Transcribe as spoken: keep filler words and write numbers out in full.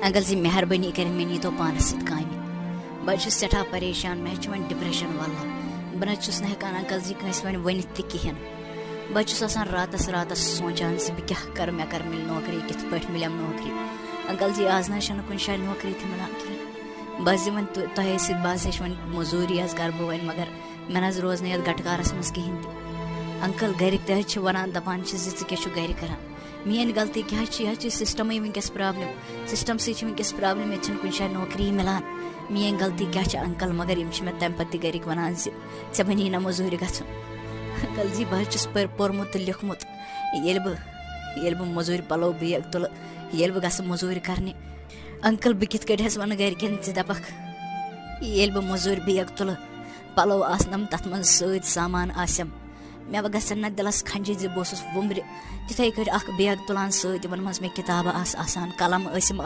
Uncle جی، مہربٲنی کٔرِتھ، مےٚ نیٖتو پانس سۭتۍ کامہِ۔ بہٕ حظ چھُس سٮ۪ٹھاہ پریشان، مےٚ حظ چھِ وۄنۍ ڈپریشن، واللہ۔ بہٕ نہ حظ چھُس نہٕ ہٮ۪کان انکل جی کٲنٛسہِ وۄنۍ ؤنِتھ تہِ کِہیٖنۍ۔ بہٕ حظ چھُس آسان راتس راتس سونٛچان زِ بہٕ کیٛاہ کرٕ، مےٚ کر مِلہِ نوکری، کِتھ پٲٹھۍ مِلٮ۪م نوکری۔ انکل جی، آز نہ حظ چھَنہٕ کُنہِ جایہِ نوکری تہِ مِلان کِہیٖنۍ۔ بہٕ حظ یِمن تُ-، تۄہے سۭتۍ، بہٕ حظ ہیٚچھ وۄنۍ مٔزوٗری حظ کرٕ بہٕ وۄنۍ، مگر مےٚ نہ حظ روز نہٕ یَتھ گٹہٕ کارس منٛز کِہیٖنۍ تہِ۔ انکل گرِکۍ تہِ حظ چھِ وَنان، دَپان چھِ زِ ژٕ کیٛاہ چھُکھ گرِ کران؟ میٛٲنۍ غلطی کیٛاہ چھِ؟ یہِ حظ چھِ سسٹمٕے وٕنکیٚس پرابلم، سسٹمسٕے چھِ وٕنکیٚس پرابلم، ییٚتہِ چھَنہٕ کُنہِ جایہِ نوکری مِلان۔ میٛٲنۍ غلطی کیٛاہ چھِ انکل؟ مگر یِم چھِ مےٚ تَمہِ پتہٕ تہِ گرِکۍ وَنان زِ ژےٚ بَنی نہ مٔزوٗرِ گژھُن۔ انکل جی، بہٕ حظ چھُس پٔر-، پوٚرمُت تہٕ لیوٚکھمُت۔ ییٚلہِ بہٕ، ییٚلہِ بہٕ مٔزوٗرِ پَلو بیگ تُلہٕ، ییٚلہِ بہٕ گژھٕ مٔزوٗرِ کرنہِ، انکل، بہٕ کِتھ کٲٹھۍ حظ وَنہٕ گرِکٮ۪ن زِ دَپَکھ، ییٚلہِ بہٕ مٔزوٗرِ بیگ تُلہٕ، پَلو آسنَم تَتھ منٛز سۭتۍ، سامان آسٮ۪م، مےٚ گژھن نہ دِلس کھنجہِ زِ بہٕ اوسُس وُمرِ تِتھے کٲٹھۍ اکھ بیگ تُلان سۭتۍ، یِمن منٛز مےٚ کِتابہٕ آسہٕ آسان، قلم ٲسِم آسان۔